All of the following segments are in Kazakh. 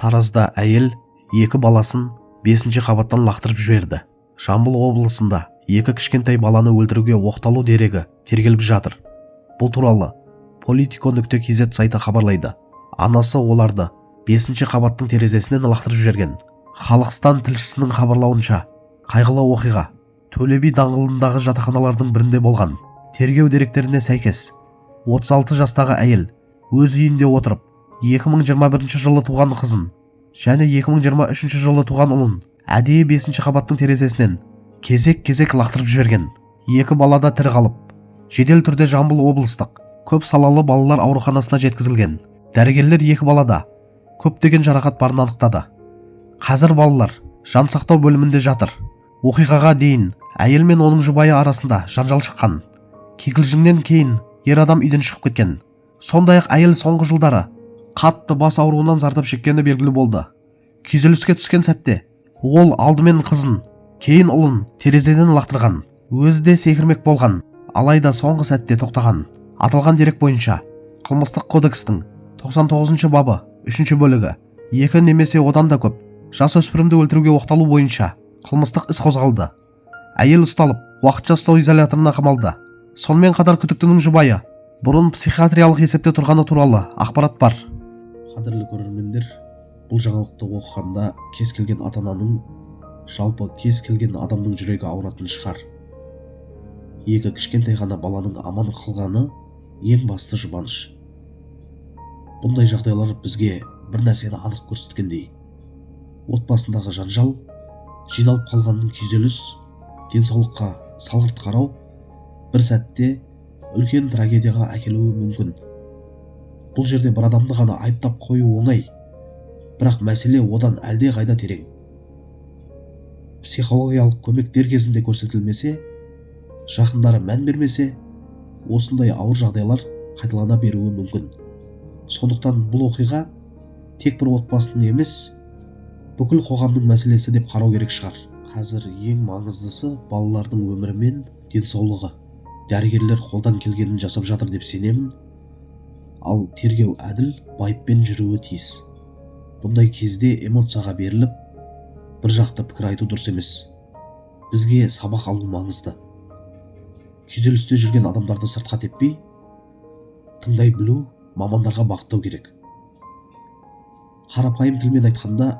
Таразда әйел екі баласын бесінші қабаттан лақтырып жіберді. Жамбыл облысында екі кішкентай баланы өлтіруге оқталу дерегі тергеліп жатыр. Бұл туралы politico.kz сайты хабарлайды. Анасы оларды бесінші қабаттың терезесінен лақтырып жіберген. Халықстан тілшісінің хабарлауынша, қайғылы оқиға Төле би даңғылындағы жатақханалардың бірінде болған. Тергеу деректеріне сәйкес, 36 жастағы әйел өз үйінде отырып, 2021 жылы туған қызын және 2023 жылы туған ұлын әдейі бесінші қабаттың терезесінен кезек-кезек лақтырып жіберген. Екі бала да тірі қалып, жедел түрде Жамбыл облыстық көп салалы балалар ауруханасына жеткізілген. Дәрігерлер екі балада көптеген жарақат барын анықтады. Қазір балалар жансақтау бөлімінде жатыр. Оқиғаға дейін әйел мен оның жұбайы арасында жанжал шыққан. Кикілжіңнен кейін ер адам үйден шығып кеткен. Сондай-ақ әйел соңғы жылдары қатты бас ауруынан зардап шеккені белгілі болды. Күйзеліске түскен сәтте ол алдымен қызын, кейін ұлын терезеден лақтырған. Өзі де секірмек болған, алайда соңғы сәтте тоқтаған. Аталған дерек бойынша Қылмыстық кодекстің 99 бабы 3 бөлігі екі немесе одан да көп жасөспірімді өлтіруге оқталу бойынша қылмыстық іс қозғалды. Әйел ұсталып, уақытша ұстау изоляторына қамалды. Сонымен қатар күдіктінің жұбайы бұрын психиатриялық есепте тұрғаны туралы ақпарат бар. Қадірлі көрермендер, бұл жаңалықты оқығанда кез келген ата-ананың, жалпы кез келген адамның жүрегі ауыратын шығар. Екі кішкентай ғана баланың аман қалғаны ең басты жұбаныш. Бұндай жағдайлар бізге бір нәрсені анық көрсеткендей: отбасындағы жанжал, жиналып қалған күйзеліс, денсаулыққа салғырт қарау бір сәтте үлкен трагедияға әкелуі мүмкін. Бұл жерде бір адамды ғана айыптап қою оңай, бірақ мәселе одан әлде қайда терең. Психологиялық көмек дер кезінде көрсетілмесе, жақындары мән бермесе, осындай ауыр жағдайлар қайталана беруі мүмкін. Сондықтан бұл оқиға тек бір отбасының емес, бүкіл қоғамның мәселесі деп қарау керек шығар. Қазір ең маңыздысы — балалардың өмірі мен денсаулығы. Дәрігерлер қолдан келгенін жасап жатыр деп сенемін. Ал тергеу әділ, байыппен жүруі тиіс. Бұндай кезде эмоцияға беріліп, бір жақты пікір айту дұрыс емес. Бізге сабақ алу маңызды. Күйзелісте жүрген адамдарды сыртқа теппей, тыңдай білу, мамандарға бағыттау керек. Қарапайым тілмен айтқанда,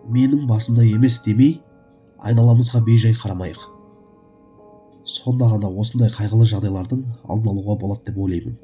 менің басымда емес демей, айналамызға бейжай қарамайық. Сонда ғана осындай қайғылы жағдайлардың алдын алуға болады деп ойлаймын.